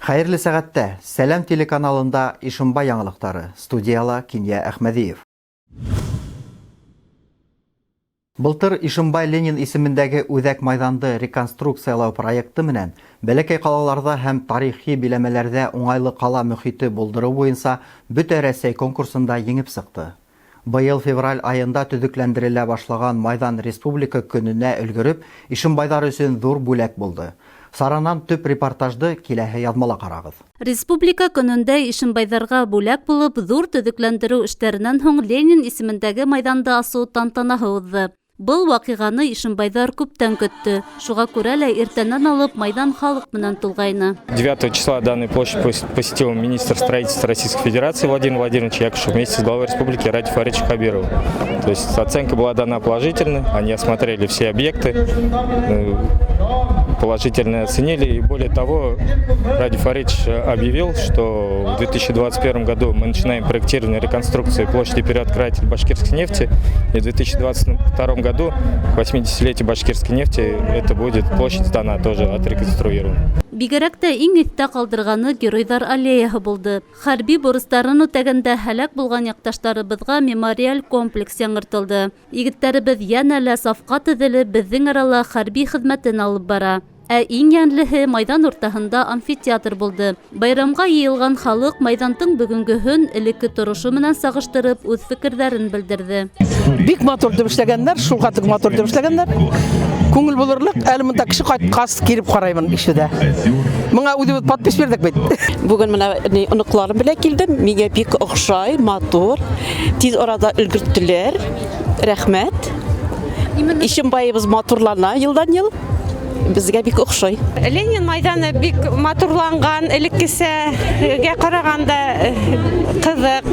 Хәйерле сәғәттә! Сәләм телеканалында Ишембай яңылыҡтары. Студияла Кинйә Әхмәҙиев. Былтыр Ишембай Ленин исемендәге үҙәк майҙанды реконструкциялау проекты менән бәләкәй ҡалаларҙа һәм тарихи биләмәләрҙә уңайлы ҡала мөхите булдырыу буйынса Бөтә Рәсәй конкурсында еңеп сыҡты. Быйыл февраль айында төҙөкләндерелә башлаған майҙан Республика көнөнә өлгөрөп, ишембайҙар өсөн ҙур бүләк булды. Саранан төп репортажды киләһе яҙмала ҡарағыҙ. Республика көнөндә ишембайҙарға бүләк булып, ҙур төҙөкләндереү эштәренән һуң Ленин исемендәге майҙанды асыу тантанаһы уҙҙы. Был ваҡиғаны ишембайҙар күптән көттө. Шуға күрә лә иртәнән алып майҙан халыҡ менән тулғайны. 9 числа данную площадь посетил министр строительства Российской Федерации Владимир Владимирович Якушев вместе с главой республики Радий Фаридовичем Хабировым. То есть оценка была дана положительной, они осмотрели все объекты, положительно оценили. И более того, Радий Фаридович объявил, что в 2021 году мы начинаем проектирование реконструкции площади первооткрывателя башкирской нефти. И в 2022 году, к 80-летию башкирской нефти, это будет площадь сдана тоже отреконструирована. Бигерәк тә иң иҫтә ҡалдырғаны Геройҙар аллеяһы булды. Хәрби бурыстарын үтәгәндә һәләк булған яҡташтарыбыҙға мемориаль комплекс яңыртылды. Егеттәребеҙ йәнә лә сафҡа теҙелеп, беҙҙең арала хәрби хеҙмәтен алып бара. Ә иң йәнлеһе майҙан уртаһында амфитеатр булды. Байрамға йыйылған халыҡ майҙандың бөгөнгөһөн элекке торошо менән сағыштырып үҙ фекерҙәрен белдерҙе. Бик матур итеп эшләгәннәр, шул хәтле матур итеп эшләгәннәр. Күңел булырлыҡ, әле монда кеше ҡайтҡас килеп ҡараймын ишедә. Моңа үҙебеҙ подпись бирҙек бит. Бүген менә ни оныҡларым белән килдем. Миңә бик оҡшай, матур. Тиҙ арада өлгөрттөләр. Рәхмәт. Ишембайыбыҙ матурлана йылдан-йыл. Безгә бик оҡшай. Ленин майҙаны бик матурланған, элеккесәгә ҡарағанда ҡыҙыҡ,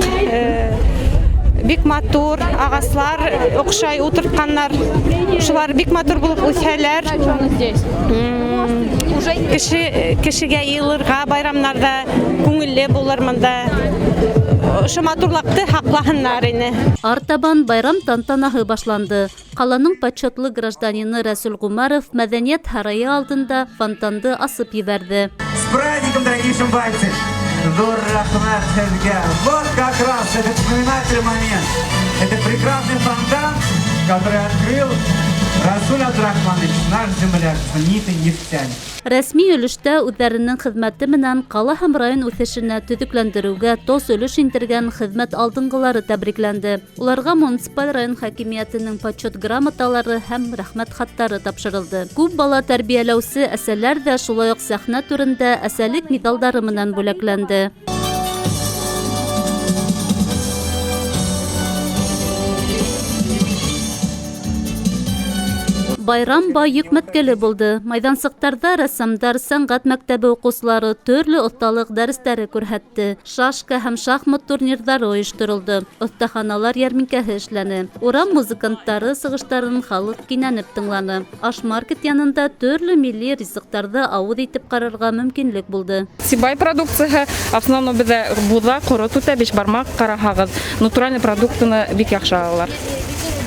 бик матур, ағаслар оҡшай ултыртҡаннар. Шулар бик матур булып үҫәләр. Кешегә йыйылырға байрамнарҙа күңелле булыр мында. Ошо матурлыҡты һаҡлаһыннар ине. Артабан байрам тантанаһы башланды. Ҡаланың почетлы гражданины Рәсүл Ғүмәров мәҙәниәт һарайы алдында фонтанды асып ебәрҙе. С праздником, дорогие ишимбайцы! Ҙур рәхмәт һеҙгә. Вот как раз этот знаменательный момент. Это прекрасный фонтан, который открыл Расуль Абдрахманович, наш земляк, знаменитый нефтяник. Рәсми өлөштә үҙҙәренең хеҙмәте менән ҡала һәм район үҫешенә төҙөкләндереүгә тос өлөш индергән хеҙмәт алдынғылары тәбрикләнде. Уларға муниципаль район хакимиәтенең почет грамоталары һәм рәхмәт хаттары тапшырылды. Күп бала тәрбиәләүсе әсәләр ҙә шулай уҡ сәхнә түрендә әсәлек миҙалдары менән бүләкләнде. Байрам бай йөкмәткеле булды. Майҙансыҡтарҙа рәссамдар, сәнғәт мәктәбе уҡыусылары төрлө оҫталыҡ дәрестәре күрһәтте. Шашка һәм шахмат турнирҙары ойошторолдо. Оҫтаханалар йәрминкәһе эшләне. Урам музыканттары сығыштарын халыҡ кинәнеп тыңланы. Аш-маркет янында төрлө милли ризыҡтарҙы ауыҙ итеп ҡарарға мөмкинлек булды. Сибай продукцияһы, основном беҙҙә буҙа, ҡорот үтә, бишбармаҡ ҡараһағыҙ. Натуральный продуктыны бик яҡшы алалар.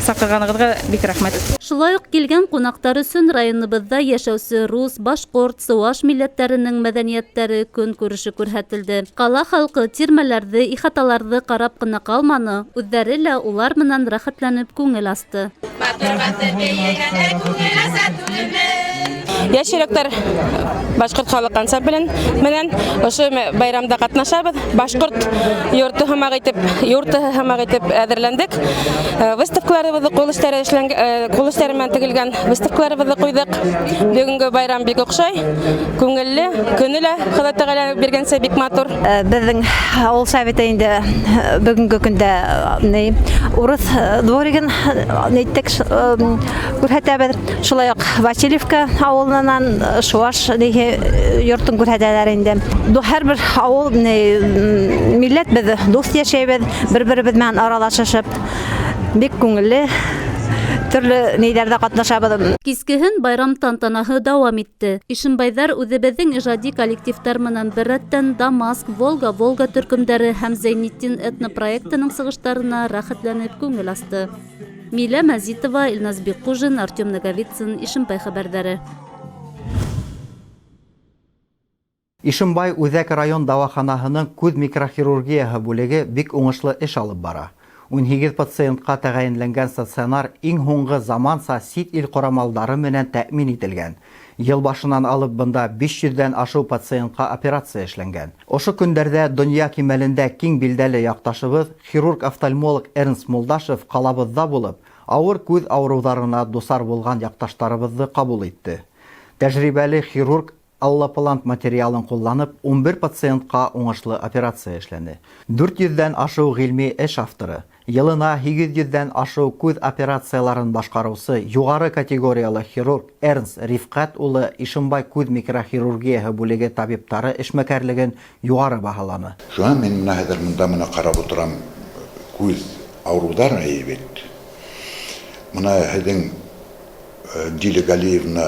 Саҡырғанығыҙға бик рәхмәт. Шулай уҡ килгән ҡунаҡтар өсөн районыбыҙҙа йәшәүсе рус, башҡорт, сыуаш милләттәренең мәҙәниәттәре көнкүреше күрһәтелде. Ҡала халҡы тирмәләрҙе, ихаталарҙы ҡарап ҡына ҡалманы, үҙҙәре лә улар менән рәхәтләнеп күңел асты. Йәш йөрәктәр башҡорт халыҡ ансамблен менән ошо байрамда ҡатнашабыҙ. Башҡорт йорто һымаҡ итеп, юрты һымаҡ итеп әҙерләндек. Выставкаларыбыҙҙы ҡул эштәре эшләнгән, ҡул эштәре менән тегелгән выставкаларыбыҙҙы ҡуйҙыҡ. Бөгөнгө байрам бик оҡшай, күңелле, көнө лә Хоҙай Тәғәлә биргәнсә бик матур. Беҙҙең ауыл советы инде бөгөнгө көндә ни урыҫ дворигын нейттек, күрһәтәбеҙ. Шулай уҡ Васильевка ауылынан шуаш ниһе йортон күрһәтәләр инде. Һәр бер ауыл, ни, милләт беҙ дуҫ йәшәйбеҙ, бер-беребеҙ менән аралашышып, бик күңелле төрлө нейҙәрҙә ҡатнашабыҙ. Кискеһен байрам тантанаһы дауам итте. Ишембайҙар үҙебеҙҙең ижади коллективтар менән бер рәттән Дамаск, Волга, Волга төркөмдәре һәм Зәйнетдин этнопроектының сығыштарына рәхәтләнеп күңел асты. Милә Мәзитова, Илназ Бикҡужин, Артем Наговицын, Ишембай хәбәрҙәре. Ишембай үзәк район дауаханаһының күҙ микрохирургияһы бүлеге бик уңышлы эш алып бара. 18 пациентҡа тәғәйенләнгән стационар иң һуңғы заманса сит ил ҡорамалдары менән тәьмин ителгән. Йыл башынан алып бында 500 ҙән ашыу пациентҡа операция эшләнгән. Ошо көндәрҙә донъя кимәлендә киң билдәле яҡташыбыҙ, хирург-офтальмолог Эрнст Мулдашев ҡалабыҙҙа булып, ауыр күҙ ауырыуҙарына дусар булған яҡташтарыбыҙҙы ҡабул итте. Тәжрибәле хирург Аллоплант материалын ҡулланып, 11 пациентҡа уңышлы операция эшләне. 400 ҙән ашыу ғилми эш авторы, йылына 800 ҙән ашыу күҙ операцияларын башҡарыусы юғары категориялы хирург Эрнст Рифҡәт улы Ишембай күҙ микрохирургияһы бүлеге табиптары эшмәкәрлеген юғары баһаланы. Шуңа мин менә хәзер монда менә карап утырам, күҙ ауырыуҙар бит. Менә һеҙҙең Диля Галиевна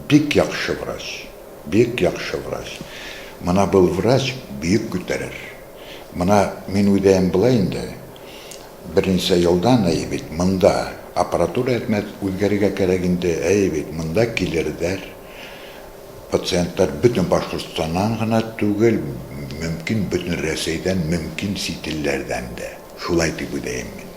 бик яҡшы врач. Бик яҡшы врач. Мына был врач бөйөк күтәрер. Мына мин уйлайым былай инде, бер нисә йылдан әй бит, монда аппаратура әтмәҫ үҙгәрергә кәрәк инде, әй бит, монда килерҙәр. Пациенттар бөтөн Башҡортостаннан ғына түгел, мөмкин бөтөн Рәсәйҙән, мөмкин сит илдәрҙән дә. Шулай тип уйлайым мин.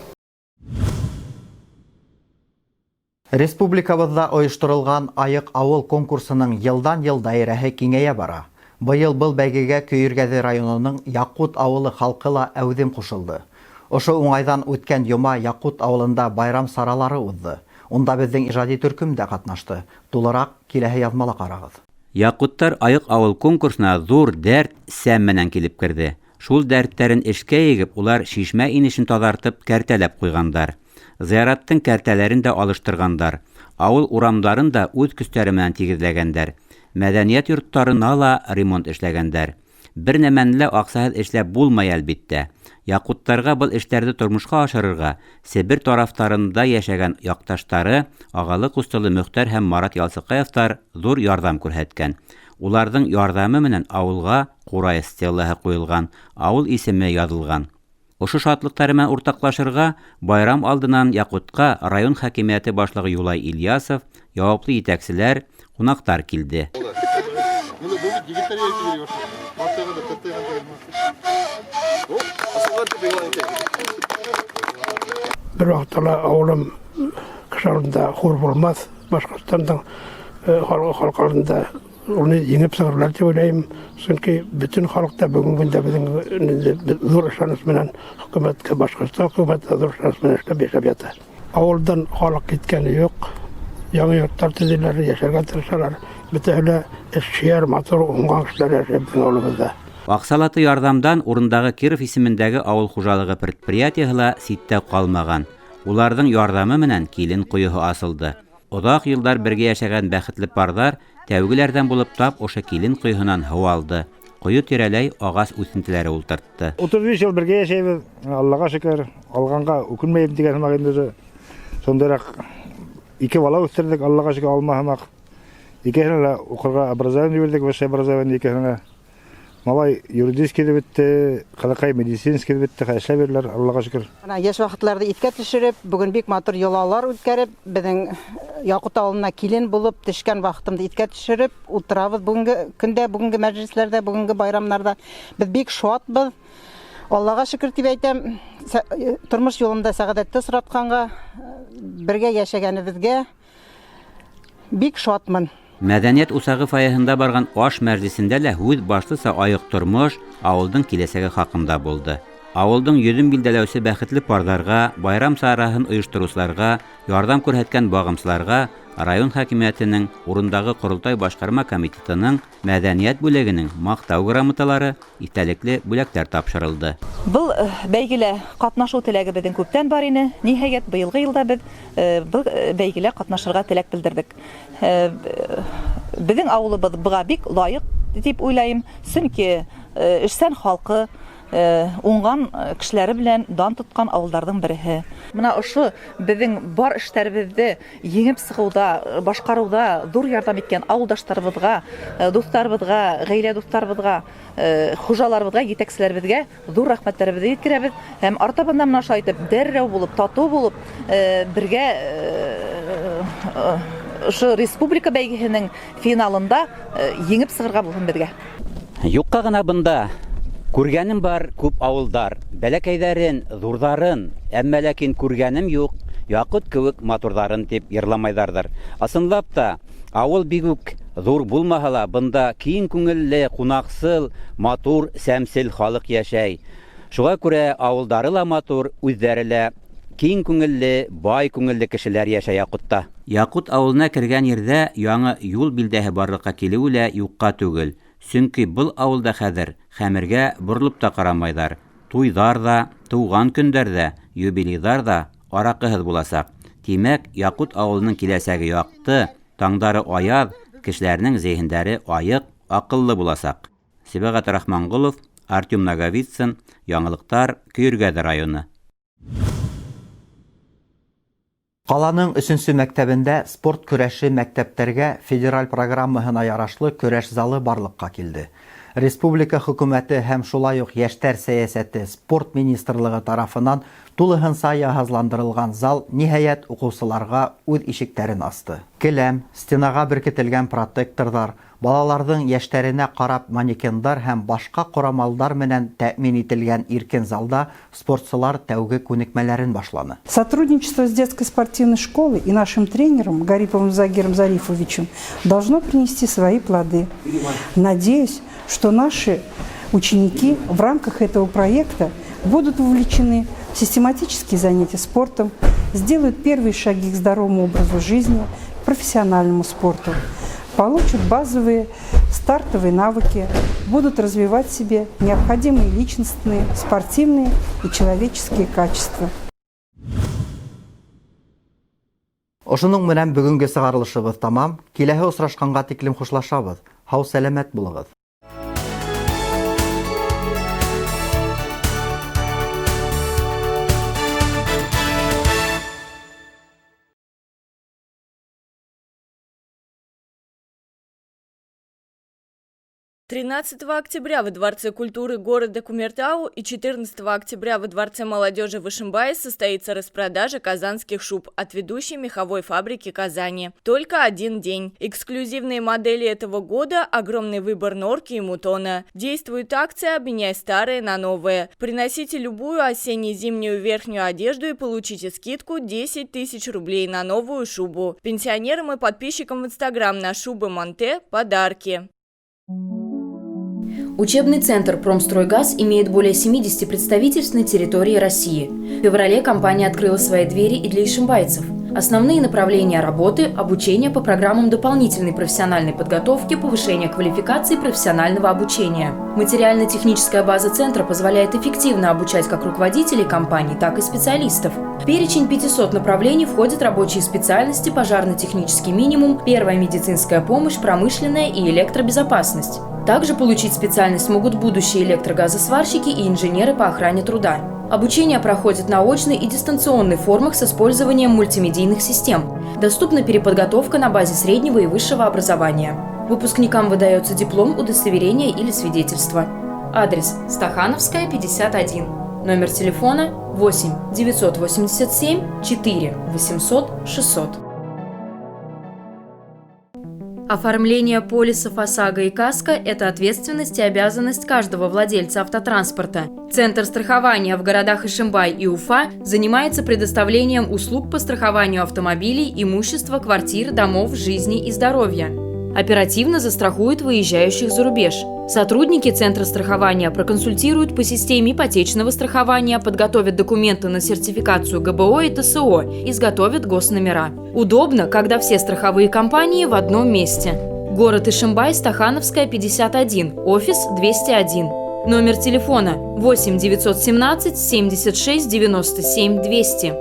Республикабыҙҙа ойошторолған Айыҡ ауыл конкурсының йылдан-йыл даирәһе киңәйә бара. Быйыл был бәйгегә Көйөргәҙе районының Яҡут ауылы халҡы ла әүҙем ҡушылды. Ошо уңайҙан үткән йома Яҡут ауылында байрам саралары уҙҙы. Унда беҙҙең ижади төркөм дә ҡатнашты. Тулыраҡ киләһе яҙмала ҡарағыҙ. Яҡуттар Айыҡ ауыл конкурсына ҙур дәрт, сәм менән килеп керҙе. Шул дәрттәрен эшкә егеп, улар шишмә инешен таҙартып, кәртәләп ҡуйғандар. Зыяраттың кәртәләрен дә алыштырғандар. Ауыл урамдарын да үҙ көстәре менән тигеҙләгәндәр. Мәҙәниәт йорттарына ла ремонт эшләгәндәр. Бер нәмәне лә аҡсаһыҙ эшләп булмай, әлбиттә. Яҡуттарға был эштәрҙе тормошҡа ашырырға Себер тарафтарында йәшәгән яҡташтары, ағалы-ҡустылы Мөхтәр һәм Марат Ялсыҡаевтар ҙур ярҙам күрһәткән. Уларҙың ярҙамы менән ауылға ҡурай стеллаһы ҡуйылған, ауыл исеме яҙылған. Ошо шатлыҡтары менән уртаҡлашырға байрам алдынан Яҡутҡа район хакимиәте башлығы Юлай Ильясов, яуаплы етәкселәр, ҡунаҡтар килде. Бер ваҡытта ла ауылым кеше алдында хур булмаҫ, Башҡортостандың халҡы алдында уны еңеп сығырлар тип уйлайым. Сөнки бөтөн халыҡ та бөгөнгө көндә беҙҙең ҙур ышаныс менән хөкүмәткә, Башҡортостан хөкүмәте ҙур ышаныс менән эшләп йәшәп ята. Ауылдан халыҡ киткәне юҡ, яңы йорттар төҙөйләр, йәшәргә тырышалар. Бөтәһе лә эшһөйәр, матур, уңған кешеләр йәшәй беҙҙең ауылыбыҙҙа. Аҡсалата ярҙамдан урындағы Киров исемендәге ауыл хужалығы предприятиеһы ла ситтә ҡалмаған. Уларҙың ярҙамы менән килен ҡойоһо асылды. Оҙаҡ йылдар бергә йәшәгән бәхетле парҙар тәүгеләрҙән булып тап ошо килен ҡойоһонан һыу алды. Ҡойо тирәләй ағас үҫентеләре ултыртты. 35 йыл бергә йәшәйбеҙ, Аллаға шөкөр, алғанға үкенмәйем тигән һымаҡ инде. Шундайыраҡ ике бала үҫтерҙек, Аллаға шөкөр, алма һымаҡ. Икеһенә лә уҡырға образование бирҙек, высшее образование икеһенә. Малай юридический битте, ҡыҙыҡай медицинский битте, эшләп бирҙеләр, Аллаға шөкөр. Бына йәш ваҡытларҙы иҫкә төшөрөп, бөгөн бик матур йолалар үткәреп, беҙҙең Яҡут ауылына килен булып төшкән ваҡытымды иҫкә төшөрөп ултырабыҙ бөгөнгө көндә, бөгөнгө мәжлесләрҙә, бөгөнгө байрамнарҙа. Беҙ бик шатбыҙ. Аллаға шөкөр тип әйтәм, тормош юлында сәғәҙәтте осратҡанға, бергә йәшәгәнебеҙгә бик шатмын. Мәҙәниәт усағы фойеһында барған аш мәжлесендә лә һүҙ башлыса айыҡ тормош, ауылдың киләсәге хаҡында булды. Ауылдың йөҙөн билдәләүсе бәхетле парҙарға, байрам сараһын ойоштороусыларға, ярҙам күрһәткән бағымсыларға район хакимиәтенең, урындағы ҡоролтай башҡарма комитетының, мәҙәниәт бүлегенең маҡтау грамоталары, иҫтәлекле бүләктәр тапшырылды. Был бәйгелә ҡатнашыу теләге беҙҙең күптән бар ине. Ниһайәт, быйылғы йылда беҙ был бәйгелә ҡатнашырға теләк белдерҙек. Беҙҙең ауылыбыҙ быға бик лайыҡ тип уйлайым, сөнки эшсән халҡы, уңған кешеләре белән дан тотҡан ауылдарҙың береһе. Мына ошо беҙҙең бар эштәребеҙҙе еңеп сығыуҙа, башҡарыуҙа ҙур ярҙам иткән ауылдаштарыбыҙға, дуҫтарыбыҙға, ғаилә дуҫтарыбыҙға, хужаларыбыҙға, етәкселәребеҙгә ҙур рәхмәттәребеҙҙе еткерәбеҙ. Һәм артабан да мына шулай итеп дәррәү булып, татыу булып, бергә ошо республика бәйгеһенең финалында еңеп сығырға булһын беҙгә. Юҡҡа ғына бында күргәнем бар күп ауылдар, бәләкәйҙәрен, ҙурҙарын, әммә ләкин күргәнем юҡ яҡут кеүек матурҙарын тип йырламайҙарҙыр. Ысынлап та, ауыл бигүк ҙур булмаһа ла, бында киң күңелле, ҡунаҡсыл, матур, сәмсел халыҡ йәшәй. Шуға күрә ауылдары ла матур, үҙҙәре лә киң күңелле, бай күңелле кешеләр йәшәй Яҡутта. Яҡут ауылына кергән ерҙә яңы юл билдәһе барлыҡҡа килеүе лә юҡҡа түгел. Сөнки был ауылда хәҙер хәмергә боролоп та ҡарамайҙар. Туйҙар ҙа, тыуған көндәр ҙә, юбилейҙар ҙа араҡыһыҙ буласаҡ. Тимәк, Яҡут ауылының киләсәге яҡты, таңдары аяҙ, кешеләренең зиһендәре айыҡ, аҡыллы буласаҡ. Сибәғәт Рахманғолов, Артем Наговицын, Яңылыҡтар, Көйөргәҙе районы. Ҡаланың өсөнсө мәктәбендә спорт көрәше мәктәптәргә федераль программаһына ярашлы көрәш залы барлыҡҡа килде. Республика хөкүмәте һәм шулай уҡ йәштәр сәйәсәте спорт министрлығы тарафынан тулыһынса яһазландырылған зал ниһайәт уҡыусыларға үҙ ишектәрен асты. Келәм, стенаға беркетелгән протекторҙар, балаларҙың йәштәренә ҡарап манекендар һәм башҡа ҡорамалдар менән тәьмин ителгән иркен залда спортсылар тәүге күнекмәләрен башланы. Сотрудничество с детской спортивной школой и нашим тренером Гариповым Загиром Зарифовичем должно принести свои плоды. Надеюсь, что наши ученики в рамках этого проекта будут вовлечены в систематические занятия спортом, сделают первые шаги к здоровому образу жизни, к профессиональному спорту, получат базовые стартовые навыки, будут развивать в себе необходимые личностные, спортивные и человеческие качества. Ошоноң менән бөгөнгө сығарылышыбыҙ тамам. Киләһе осрашҡанға тиклем хушлашабыҙ. Һау сәләмәт булығыҙ. 13 октября во Дворце культуры города Кумертау и 14 октября во Дворце молодежи в Ишимбае состоится распродажа казанских шуб от ведущей меховой фабрики Казани. Только один день. Эксклюзивные модели этого года – огромный выбор норки и мутона. Действует акция «Обменяй старое на новое». Приносите любую осенне-зимнюю верхнюю одежду и получите скидку 10 тысяч рублей на новую шубу. Пенсионерам и подписчикам в Инстаграм на шубы Монте – подарки. Учебный центр «Промстройгаз» имеет более 70 представительств на территории России. В феврале компания открыла свои двери и для ишимбайцев. Основные направления работы – обучение по программам дополнительной профессиональной подготовки, повышение квалификации профессионального обучения. Материально-техническая база центра позволяет эффективно обучать как руководителей компаний, так и специалистов. В перечень 500 направлений входят рабочие специальности, пожарно-технический минимум, первая медицинская помощь, промышленная и электробезопасность. Также получить специальность могут будущие электрогазосварщики и инженеры по охране труда. Обучение проходит на очной и дистанционной формах с использованием мультимедийных систем. Доступна переподготовка на базе среднего и высшего образования. Выпускникам выдается диплом, удостоверение или свидетельство. Адрес: Стахановская, 51. Номер телефона 8 987 4 800 600. Оформление полисов ОСАГО и КАСКО – это ответственность и обязанность каждого владельца автотранспорта. Центр страхования в городах Ишимбай и Уфа занимается предоставлением услуг по страхованию автомобилей, имущества, квартир, домов, жизни и здоровья. Оперативно застрахуют выезжающих за рубеж. Сотрудники Центра страхования проконсультируют по системе ипотечного страхования, подготовят документы на сертификацию ГБО и ТСО, изготовят госномера. Удобно, когда все страховые компании в одном месте. Город Ишимбай, Стахановская, 51, офис 201. Номер телефона 8 917 76 97 200.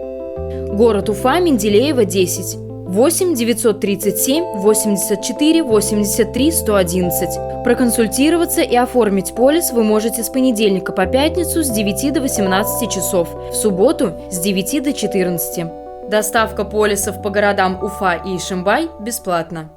Город Уфа, Менделеева, 10. 8 937 84 83 111. Проконсультироваться и оформить полис вы можете с понедельника по пятницу с 9 до 18 часов, в субботу с 9 до 14. Доставка полисов по городам Уфа и Ишимбай бесплатна.